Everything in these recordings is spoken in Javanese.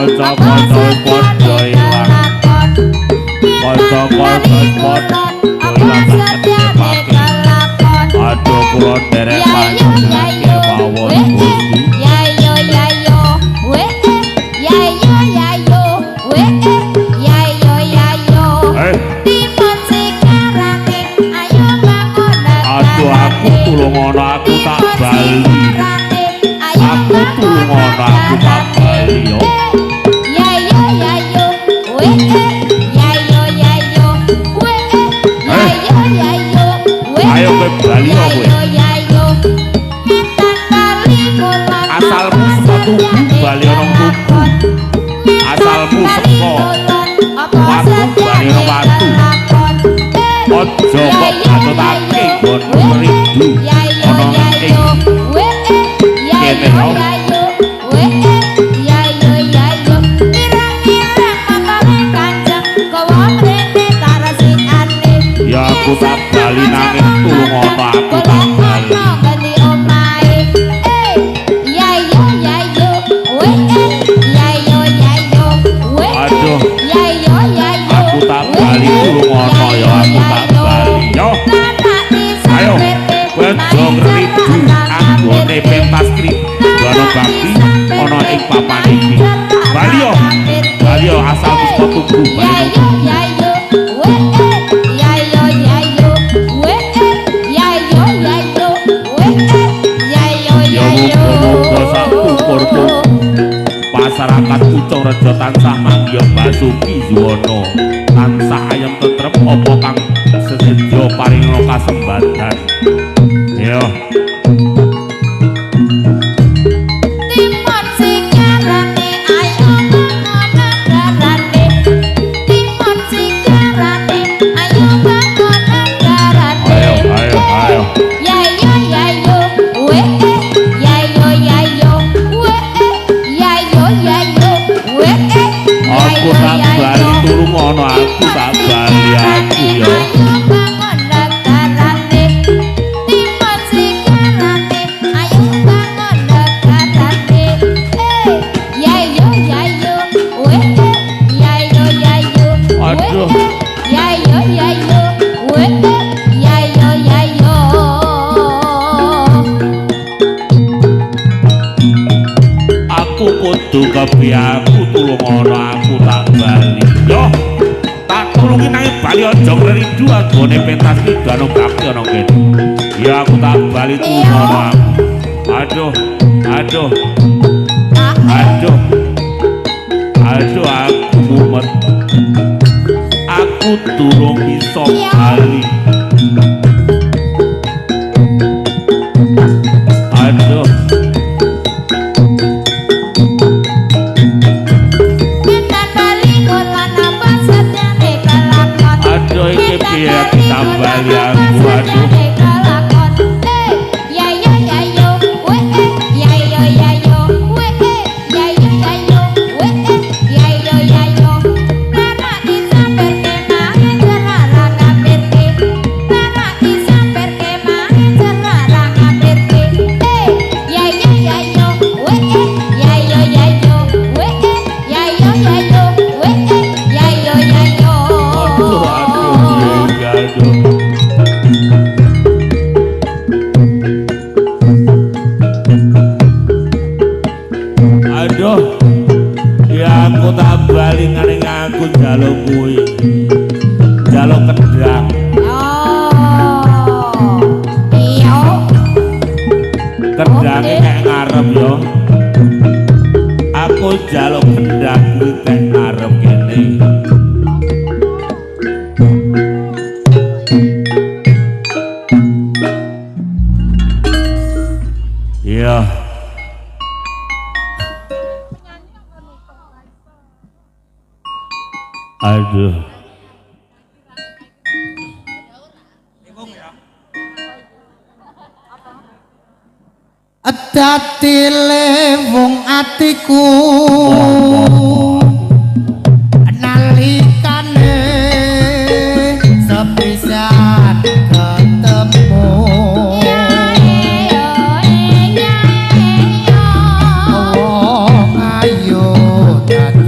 Kanca-kanca padha ilang. Kanca-kanca padha ilang tak ketepake. Aduh kula nderek panjenengan mawon Gusti. Ya yo ya yo we ya yo ya yo we ya yo ya yo. Timun sigarane ayo bangun Aduh aku tulungono aku tak bali. Aku tulungono aku tak bali yo. Ya yo ya yo we ya yo ya yo we ya yo ya yo we. Ayo kowe bali yo kowe. Asalmu saka tugu bali ana tugu. Asalmu saka watu bali ana watu. Aja kok bacotake nggonmu meridu ana ing kene yo. Ya aku tak bali nanging tulungono aku tak bali. Aduh, aku tak bali tulungono ya aku tak bali yo. Ayo, kowe aja ngridu anggone pentas Kridana Bakti ana ing papan iki. Bali yo, bali yo asalmu saka tugu bali nang tugu. Ya muga-muga sak pupurku masyarakat Pucungrejo tansah manggiya basuki yuwana tansah ayem tentrem apa kang sesejo paringa kasembadan. Ya. Timun sigarane ayo bangun negarane. Timun sigarane ayo bangun negarane. Ayo ayo ayo. Ya yo ya yo we ya yo ya yo we ya yo ya yo we. Aku tak bali tulungono aku tak bali aku ya. Aduh. Ya yo ya yo we ya yo ya yo. Aku kudu kepiye aku tulungono aku tak bali. Yo, tak tulungi nanging bali aja ngridu anggone pentas Kridana Bakti ana kene. Ya aku tak bali tulungono aku. Aduh, aduh. Aduh. Aduh aku mumet. Aku durung bisa bali. Aduh. Aduh iki piye tak bali aku aduh. Aduh aduh iya aduh. Aduh. Ya aku tak bali nanging aku njaluk kuwi. Njaluk kendang. Oh. Iya. Kendange kek ngarep yo. Aku njaluk kendang kuwi kek ngarep kene. Iya. Aduh. Dadi lewung atiku nalikane sepisan ketemu. Wong ayu dadi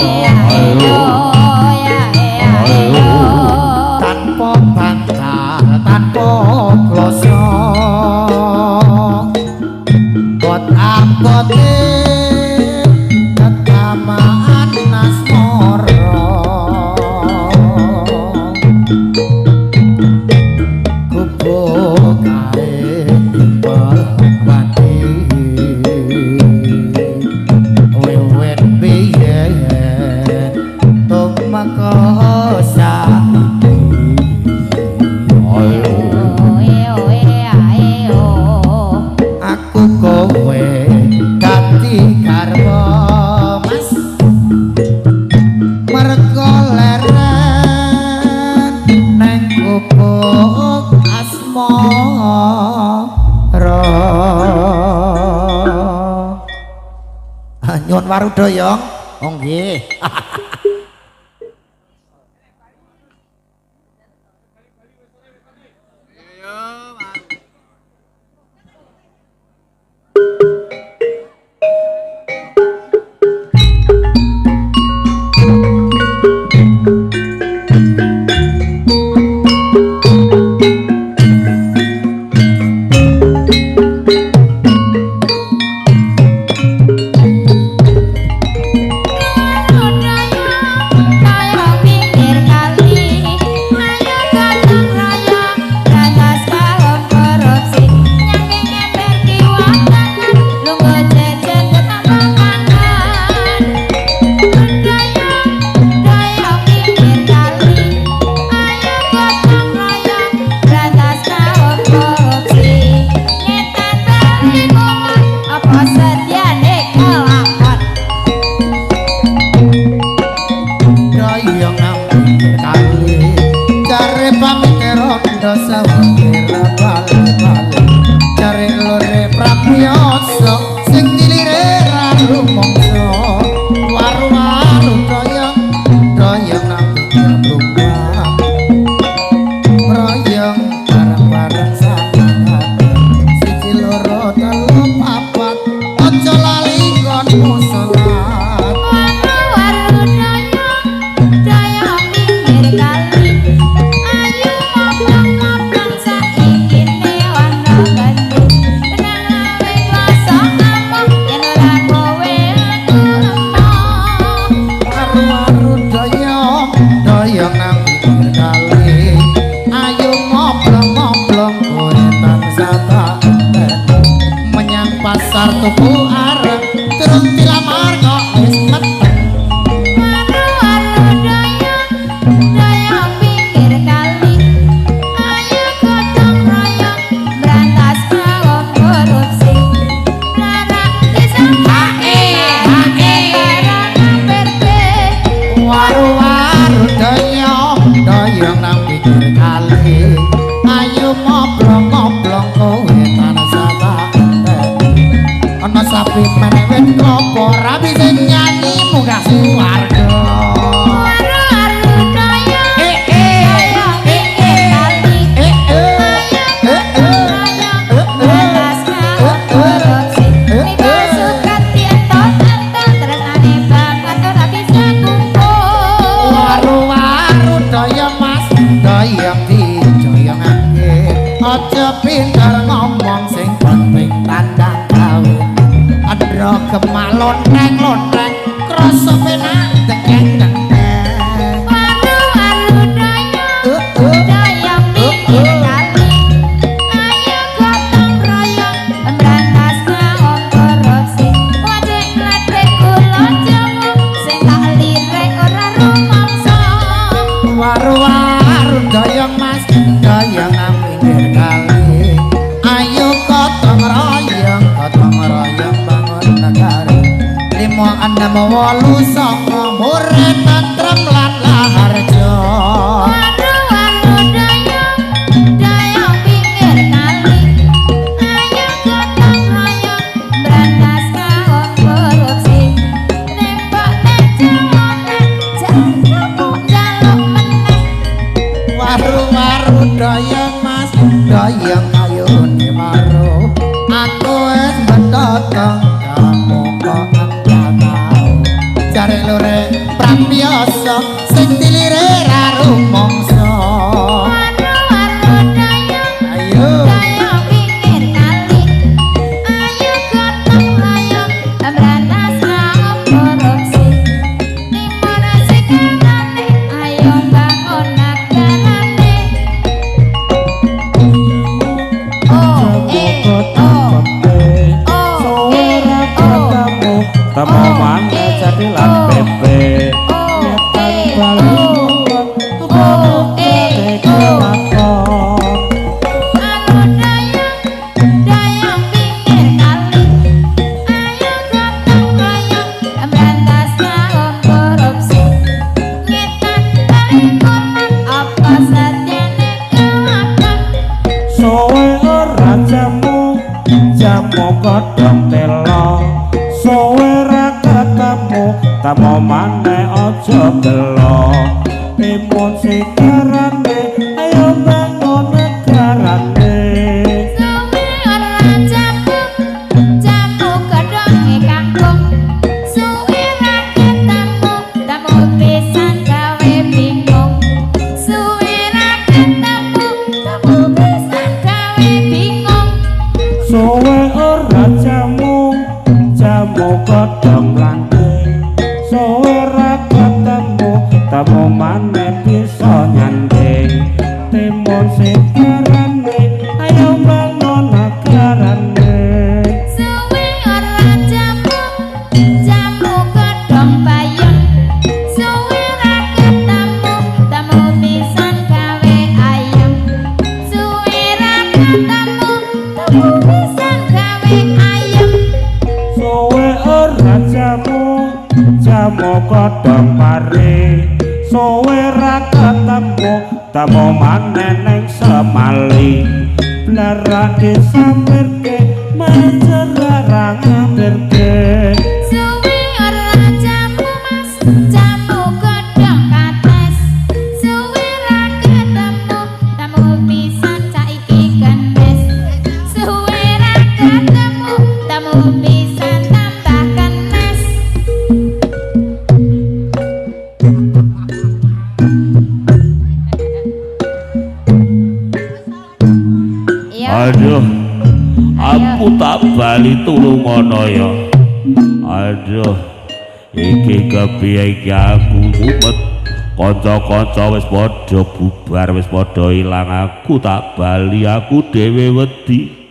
ya ya ya. Tanpa bantal tanpa kloso bot abote ketamaan asmara gubuk kae timbal wati wiwit biyen tumeka saiki. Aku kowe dadi garwa mas mergo leren neng gubuk asmara. Nyuwun waruda ya. Oh nggih. Doyong nang pinggir kali jare pamit rondo sawira bali-bali jare lore prabiyasa sing dilire ra rumangsa waru-waru doyong doyong nang pinggir blumbang royong bareng-bareng sangat siji loro telu papat aja lali nggonmu salat. Waru-waru doyong doyong nang pinggir kali ayo ngoblong-ngoblong kowe tansah tak enteni menyang pasar tuku areng durung dilamar kok wis meteng. Waru-waru doyong doyong nang pinggir kali ayo ngoblong-ngoblong kowe tansah tak enteni ana sapi meneh wit klopo rabi sing nyanyi munggah suwarga. Eh eh eh eh eh eh eh eh Waru-waru doyong mas doyong dijoyongake aja pinter ngomong sing penting tandang gawe andra gemak lonteng-lonteng krasa penak dengeng-dengeng. Waru-waru doyong mas doyong nang pinggir kali ayo gotong royong bangun negara 5 6 8 9 mure tentrem lan laharjo. Waru-waru doyong doyong pinggir kali ayo gotong royong berantas kaum korupsi nembak tejo jaluk jaluk meneh. Waru-waru doyong mas doyong ayune waru aku wis betotong kamu kok enggak tau jare lore Temu maneh jathilan pepe. Ngetan bali kulon O E O. Anu dayang, dayang pinggir kali. Ayo gotong royong berantas kaum korupsi. Ngetan bali kulon apa setyane kelakon. Sowe ora jamu, jamu godhong telo. Sowe ra ketemu, temu maneh aja gelo. Timun sikarane, ayo bangun negarane. Suwe ora jamu, jamu godhonge kangkung. Suwe ra ketemu, temu pisan gawe bingung. Suwe ra ketemu, temu pisan gawe bingung. Sowe ora jamu, jamu godhong mlanting. Sowe ra ketemu, temu maneh bisa nyanding. Timun sikarane, ayo bangun negarane. Suwe ora jamu, jamu godhong bayem. Suwe ra ketemu, temu pisan gawe ayem. Suwe ra ketemu, temu pisan gawe ayem. Sowe ora jamu, jamu godhong pare. Sowe ra ketemu, temu maneh ning semali. Blarak disampirke, majer ra ngampirke. Suwe ora jamu mas, jamu godhong kates. Suwe ra ketemu, temu pisan saiki kenes. Suwe ra ketemu, temu pisan tambah kenes. Iya. Aduh, aku tak bali tulungono ya. Aduh, iki kepiye iki aku mumet. Kanca-kanca wis padha bubar, wis padha ilang, aku tak bali, aku dhewe wedi.